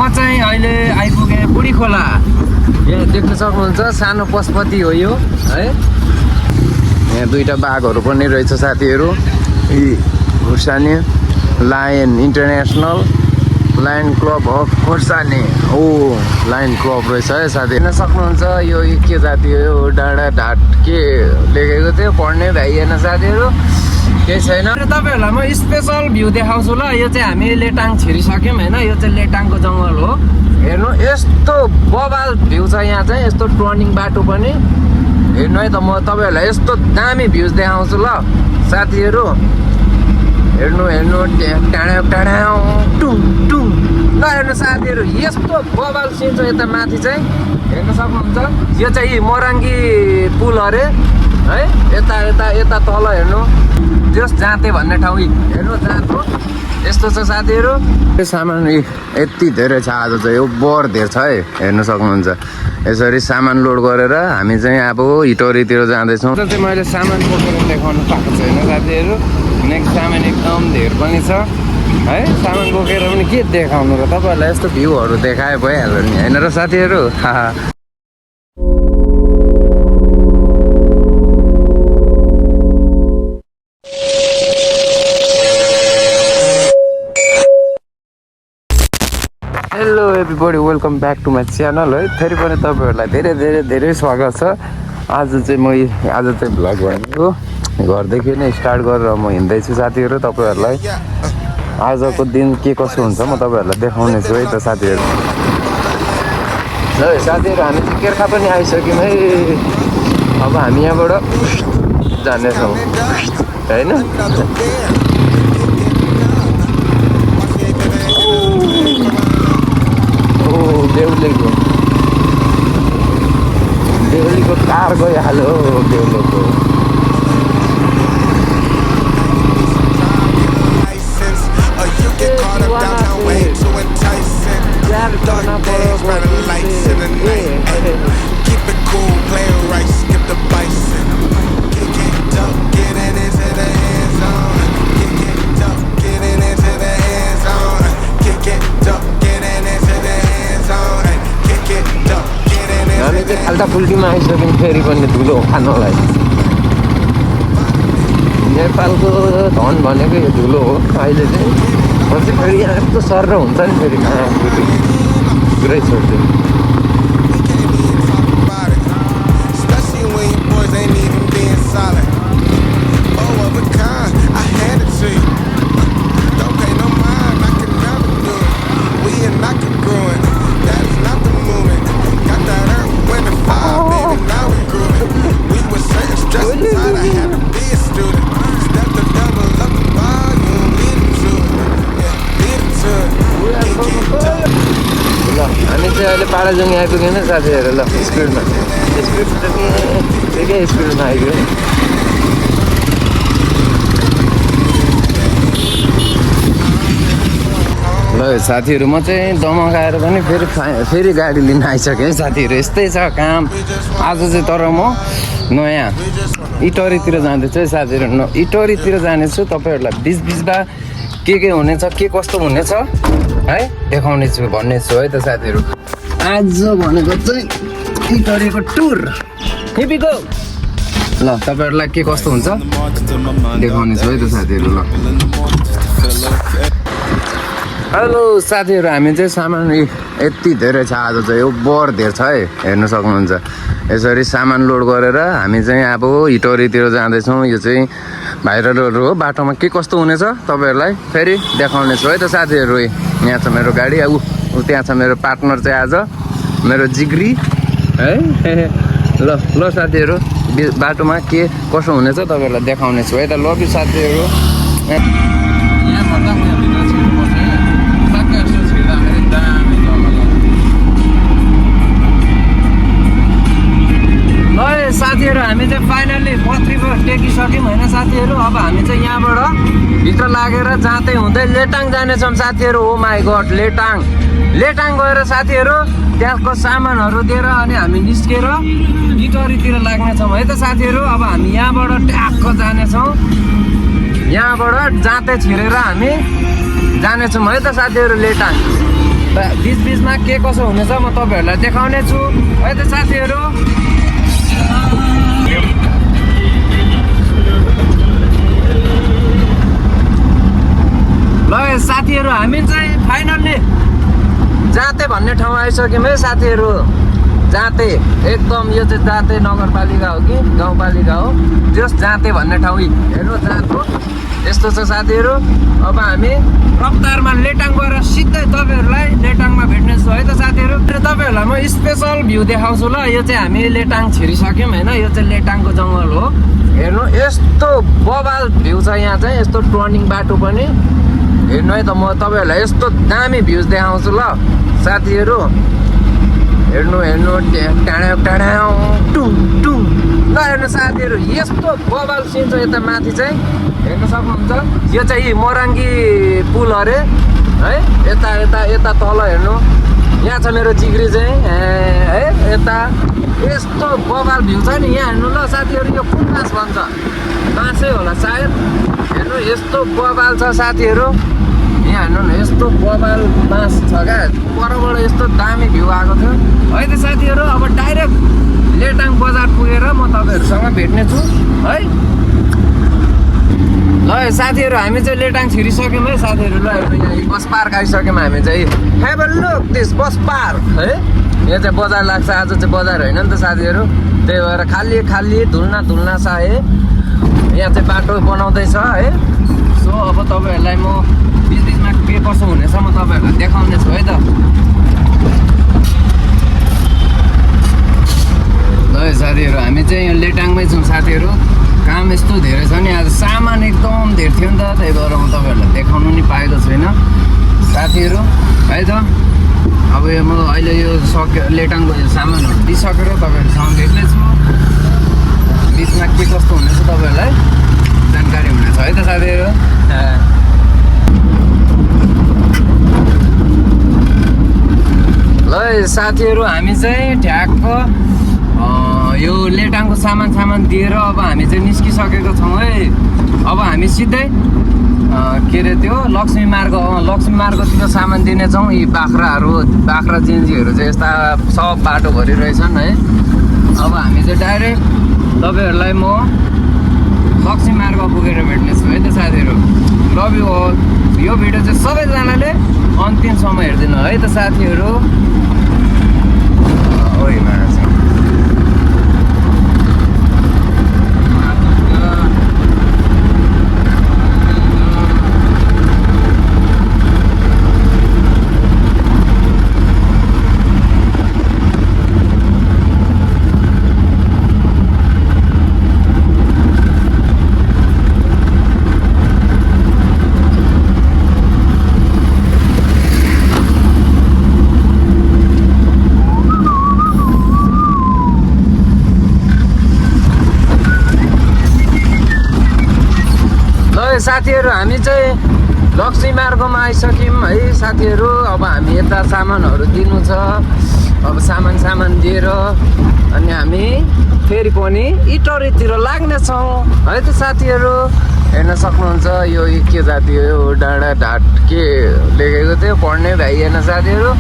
चाहिँ अहिले आइपुगेँ बुढी खोला। यहाँ देख्न सक्नुहुन्छ सानो पशुपति हो यो है। यहाँ दुईटा बाघहरू पनि रहेछ साथीहरू। Khursani lion international lion club of Khursani. Oh lion club रहेछ है साथी। हेर्न सक्नुहुन्छ यो के जाति हो, यो डाँडा ढाट के लेखेको थियो पढ्ने भाइ हेर्न साथीहरू। केही छैन। तपाईँहरूलाई म स्पेसल भ्यू देखाउँछु ल। यो चाहिँ हामी लेटाङ छिरिसक्यौँ होइन। यो चाहिँ लेटाङको जङ्गल हो। हेर्नु यस्तो बबाल भ्यू छ यहाँ चाहिँ। यस्तो टर्निङ बाटो पनि हेर्नु है त। म तपाईँहरूलाई यस्तो दामी भ्यूज देखाउँछु ल साथीहरू। हेर्नु हेर्नु टाढा टाढा टुङ टुङ ल। हेर्नु साथीहरू यस्तो बबाल सिन छ यता माथि चाहिँ हेर्न सक्नुहुन्छ। यो चाहिँ मराङ्गी पुल अरे है। यता यता यता तल हेर्नु जस जाँते भन्ने ठाउँ हेर्नु जाँतो यस्तो छ साथीहरू। यो सामान यति धेरै छ आज चाहिँ। यो बर धेर छ है हेर्न सक्नुहुन्छ। यसरी सामान लोड गरेर हामी चाहिँ अब हिटोरीतिर जाँदैछौँ। चाहिँ मैले सामान बोकेर देखाउनु पाएको छैन साथीहरू। नेक्स्ट सामान एकदम धेर पनि छ है। सामान बोकेर पनि के देखाउनु र तपाईँहरूलाई यस्तो भ्यूहरू देखाए भइहाल्यो नि होइन र साथीहरू। Hello everybody welcome back to my channel है। फेरि पनि तपाईँहरूलाई धेरै धेरै धेरै स्वागत छ। आज चाहिँ भ्लग भनेको घरदेखि नै स्टार्ट गरेर म हिँड्दैछु साथीहरू। तपाईँहरूलाई आजको दिन के कसो हुन्छ म तपाईँहरूलाई देखाउने छु है त साथीहरू। ल साथीहरू हामी चाहिँ केर्खा पनि आइसक्यौँ है। अब हामी यहाँबाट जानेछौँ होइन। देउलीको कार गइहाल्यो देउलीको। हामी चाहिँ खाल्टा फुल्कीमा आइसक्यौँ फेरि पनि धुलो खानलाई। नेपालको धन भनेको यो धुलो हो अहिले चाहिँ। पछि फेरि यहाँ यस्तो सर हुन्छ नि फेरि पुरै छोड्थ्यो। हामी चाहिँ अहिले पाडाजुङ्गी आइपुग्यौँ नि साथीहरू। ल स्पिडमा एकै स्पिडमा आइपुग्यो। ल साथीहरू म चाहिँ दमक आएर पनि फेरि गाडी लिन आइसकेँ है साथीहरू। यस्तै छ काम आज चाहिँ। तर म नयाँ इटरीतिर जाँदैछु है साथीहरू। इटरीतिर जानेछु। तपाईँहरूलाई बिचबिचमा के हुनेछ के कस्तो हुनेछ है देखाउने छु भन्ने छु है त साथीहरू। आज भनेको चाहिँ इटरीको टुर हिपीको। ल तपाईँहरूलाई के कस्तो हुन्छ देखाउने छु है त साथीहरू। ल हेलो साथीहरू हामी चाहिँ सामान यति धेरै छ आज चाहिँ। यो बर धेर छ है हेर्न सक्नुहुन्छ। यसरी सामान लोड गरेर हामी चाहिँ अब हिटोरीतिर जाँदैछौँ। यो चाहिँ भाइरल रोड हो। बाटोमा के कस्तो हुनेछ तपाईँहरूलाई फेरि देखाउने छु है त साथीहरू। यहाँ छ मेरो गाडी। ऊ त्यहाँ छ मेरो पार्टनर चाहिँ आज मेरो जिग्री है। ल ल साथीहरू बाटोमा के कसो हुनेछ तपाईँहरूलाई देखाउने छु है त। लभ यु साथीहरू। साथीहरू हामी चाहिँ फाइनल्ली पत्री टेकिसक्यौँ होइन साथीहरू। अब हामी चाहिँ यहाँबाट भित्र लागेर जाँदै हुँदै लेटाङ जानेछौँ साथीहरू। ओ माई गड लेटाङ गएर साथीहरू त्यहाँको सामानहरू दिएर अनि हामी निस्केर इटरीतिर लाग्नेछौँ है त साथीहरू। अब हामी यहाँबाट ट्याक्क जानेछौँ। यहाँबाट जाँते छिरेर हामी जानेछौँ है त साथीहरू लेटाङ। बिचबिचमा के कसो हुनेछ म तपाईँहरूलाई देखाउने छु है त साथीहरू। ल साथीहरू हामी चाहिँ फाइनल्ली जाते भन्ने ठाउँ आइसक्यौँ है साथीहरू। जाते एकदम यो चाहिँ जाते नगरपालिका हो कि गाउँपालिका हो, जस जाते भन्ने ठाउँ हेर्नु जातो यस्तो छ साथीहरू। अब हामी रफ्तारमा लेटाङबाट सिधै तपाईँहरूलाई लेटाङमा भेट्नेछु है त साथीहरू। तपाईँहरूलाई म स्पेसल भ्यू देखाउँछु ल। यो चाहिँ हामी लेटाङ छिरिसक्यौँ होइन, यो चाहिँ लेटाङको जङ्गल हो। हेर्नु यस्तो बबाल भ्यू छ यहाँ चाहिँ, यस्तो टर्निङ बाटो पनि हेर्नु है त। म तपाईँहरूलाई यस्तो दामी भ्यूज देखाउँछु ल साथीहरू। हेर्नु हेर्नु टाढा टाढा टुङ टुङ। ल हेर्नु साथीहरू यस्तो बबाल सिन छ यता माथि चाहिँ हेर्न सक्नुहुन्छ। यो चाहिँ मोराङ्गी पुल अरे है। यता यता यता तल हेर्नु यहाँ छ मेरो जिग्री चाहिँ है यता। यस्तो बबाल भ्यू छ नि यहाँ हेर्नु ल साथीहरू। यो कुन बाँस भन्छ, बाँसै होला सायद। हेर्नु यस्तो बबाल छ साथीहरू यहाँ हेर्नु न, यस्तो बबाल बाँस छ क्या। परबाट यस्तो दामी भ्यू आएको थियो है त साथीहरू। अब डाइरेक्ट लेटाङ बजार पुगेर म तपाईँहरूसँग भेट्ने छु है। ल साथीहरू हामी चाहिँ लेटाङ छिरिसक्यौँ है साथीहरू। ल यहाँ बस पार्क आइसक्यौँ हामी चाहिँ। Have a look this bus park है। यहाँ चाहिँ बजार लाग्छ, आज चाहिँ बजार होइन नि त साथीहरू, त्यही भएर खाली खाली धुल्ना धुल्ना छ है। यहाँ चाहिँ बाटो बनाउँदैछ है। सो अब तपाईँहरूलाई म बिचबिचमा के कसो हुनेछ म तपाईँहरूलाई देखाउने छु है त। ल साथीहरू हामी चाहिँ यो लेटाङमै छौँ साथीहरू। काम यस्तो धेरै छ नि, आज सामान एकदम धेरै थियो नि त, त्यही भएर म तपाईँहरूलाई देखाउनु नि पाएको छैन साथीहरू है त। अब यो म अहिले यो लेटाङको यो सामानहरू दिइसकेर तपाईँहरूसँग भेट्नेछु। बिचमा के कस्तो हुनेछ तपाईँहरूलाई जानकारी हुनेछ है त साथीहरू। ल साथीहरू हामी चाहिँ ठ्याक्क यो लेटाङको सामान दिएर अब हामी चाहिँ निस्किसकेको छौँ है। अब हामी सिधै के अरे त्यो लक्ष्मी मार्गतिर सामान दिनेछौँ। यी बाख्रा जिन्जीहरू चाहिँ यस्ता सब बाटोभरि रहेछन् है। अब हामी चाहिँ डाइरेक्ट तपाईँहरूलाई म लक्ष्मी मार्ग पुगेर भेट्नेछु है त साथीहरू। Love you all. यो भिडियो चाहिँ सबैजनाले अन्तिमसम्म हेरिदिनु है त साथीहरू। साथीहरू हामी चाहिँ लक्ष्मी मार्गमा आइसक्यौँ है साथीहरू। अब हामी यता सामानहरू दिनु छ। अब सामान दिएर अनि हामी फेरि पनि इटरीतिर लाग्नेछौँ है त साथीहरू। हेर्न सक्नुहुन्छ यो के जाति हो, डाँडा ढाट के लेखेको थियो पढ्ने भाइ हेर्न साथीहरू,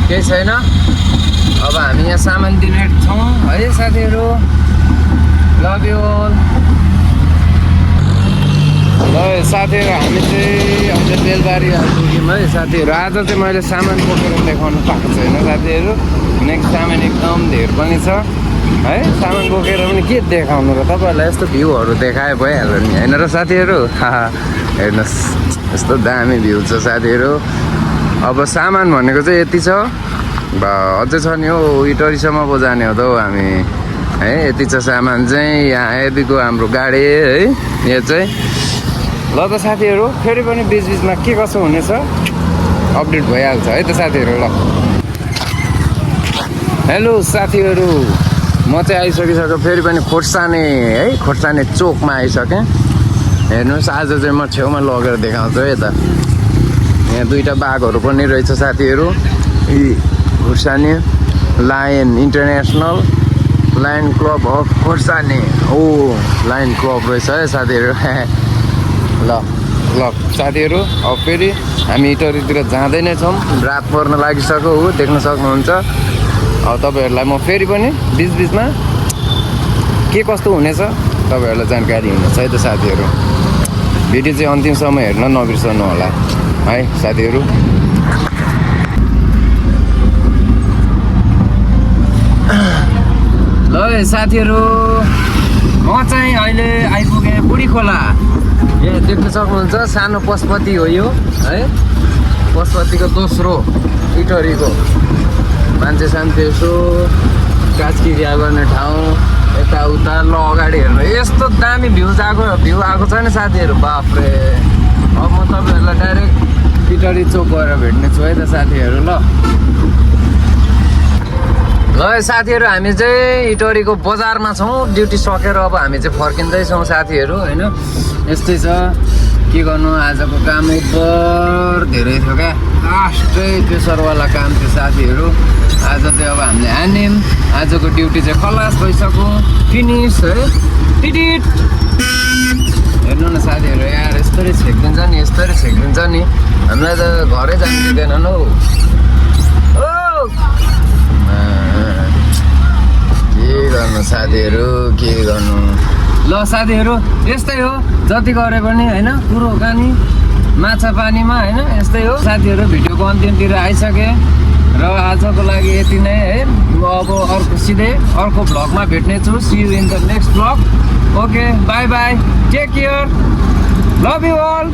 केही छैन। अब हामी यहाँ सामान दिने छौँ है साथीहरू। Love you all. ल साथीहरू हामी चाहिँ अझै बेलबारी आइपुग्यौँ है साथीहरू। आज चाहिँ मैले सामान बोकेर देखाउनु पाएको छैन साथीहरू, किनकि सामान एकदम धेरै पनि छ है। सामान बोकेर पनि के देखाउनु र, तपाईँहरूलाई यस्तो भ्यूहरू देखाए भइहाल्यो नि होइन र साथीहरू। हेर्नुहोस् यस्तो दामी भ्यू छ साथीहरू। अब सामान भनेको चाहिँ यति छ, अझै छ नि हौ इटरीसम्म पो जाने हो त हौ हामी है। यति छ सामान चाहिँ। यहाँ यतिको हाम्रो गाडी है यो चाहिँ। ल त साथीहरू फेरि पनि बिचबिचमा के कसो हुनेछ अपडेट भइहाल्छ है त साथीहरू। ल हेलो साथीहरू म चाहिँ आइसकिसकेँ फेरि पनि खोर्सानी है, खोर्सानी चोकमा आइसकेँ। हेर्नुहोस् आज चाहिँ म छेउमा लगेर देखाउँछु है त। यहाँ दुईवटा बाघहरू पनि रहेछ साथीहरू। यी Khorsani lion international lion club of Khorsani. Oh lion club रहेछ है साथीहरू। ल ल साथीहरू अब फेरि हामी इटरीतिर जाँदै नै छौँ। रात पर्न लागिसक्यो हो, देख्न सक्नुहुन्छ। अब तपाईँहरूलाई म फेरि पनि बिचबिचमा के कस्तो हुनेछ तपाईँहरूलाई जानकारी हुनेछ है त साथीहरू। भिडियो चाहिँ अन्तिमसम्म हेर्न नबिर्सनु होला है साथीहरू। ल साथीहरू म चाहिँ अहिले आइपुगेँ बुढी खोला। यहाँ देख्न सक्नुहुन्छ सानो पशुपति हो यो है, पशुपतिको दोस्रो इटरीको। मान्छे सान्थे यसो काजक्रिया गर्ने ठाउँ यताउता। ल अगाडि हेर्नु यस्तो दामी भ्यू आएको छ नि साथीहरू, बाफ्रे। अब म तपाईँहरूलाई डाइरेक्ट इटरी चोक गएर भेट्नेछु है त साथीहरू। ल साथीहरू हामी चाहिँ इटरीको बजारमा छौँ। ड्युटी सकेर अब हामी चाहिँ फर्किँदैछौँ साथीहरू होइन। यस्तै छ, के गर्नु, आजको काम उब्बर धेरै थियो क्या, लास्टै प्रेसरवाला काम थियो साथीहरू। आज चाहिँ अब हामीले हान्यौँ, आजको ड्युटी चाहिँ खलास भइसक्यो, फिनिस है। टिटिट हेर्नु न साथीहरू, यार यस्तरी छेकिदिन्छ नि, यस्तरी छेकिदिन्छ नि, हामीलाई त घरै जानु दिँदैनन् हौ। के गर्नु साथीहरू, के गर्नु। ल साथीहरू यस्तै हो, जति गरे पनि होइन, कुरो कानी माछा पानीमा होइन, यस्तै हो साथीहरू। भिडियोको अन्तिमतिर आइसके र आजको लागि यति नै है। म अब सिधै अर्को भ्लगमा भेट्नेछु। See you in the next vlog. Okay bye bye, take care, love you all.